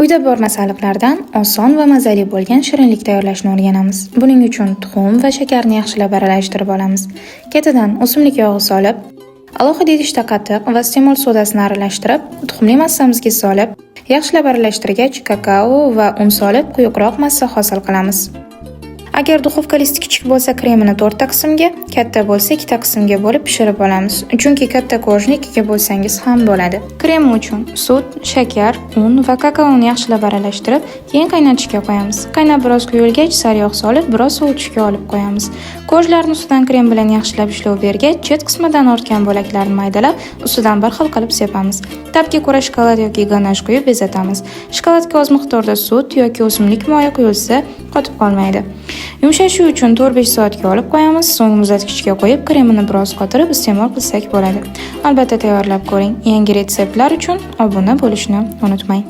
Uyda bor masalliqlardan oson va mazali bo'lgan shirinlik tayyorlashni o'rganamiz. Buning uchun tuxum va shakarni yaxshilab aralashtirib olamiz. Ketidan o'simlik yog'i solib, alohida idishda qatiq va iste'mol sodasini aralashtirib, tuxumli massamizga solib, yaxshilab aralashtirgach, kakao va un solib, quyuqroq massa hosil qilamiz. Agar duxovka listi kichik bo'lsa, kremini 4 ta qismga, katta bo'lsa 2 ta qismga bo'lib pishirib olamiz. Chunki katta korjni 2 ga bo'lsangiz ham bo'ladi. Krem uchun sut, shakar, un va kakaoni yaxshilab aralashtirib, keyin qaynatishga qo'yamiz. Qaynab biroz quyilgach, sariyog' solib, biroz sovutishga olib qo'yamiz. Korjlarni ustidan krem bilan yaxshilab ishlov bergach, chet qismidan ortgan bo'laklarni maydalab, ustidan bir xil qilib sepamiz. Ta'bga ko'ra shokolad yoki ganash quyib bezatamiz. Shokoladga oz miqdorda sut yoki o'simlik moyi quyilsa, qotib qolmaydi. Yumshashi uchun 4-5 soatga olib qo'yamiz, so'ng muzlatgichga qo'yib, kremini biroz qotirib iste'mol qilsak bo'ladi. Albatta tayyorlab ko'ring. Yangi retseptlar uchun obuna bo'lishni unutmang.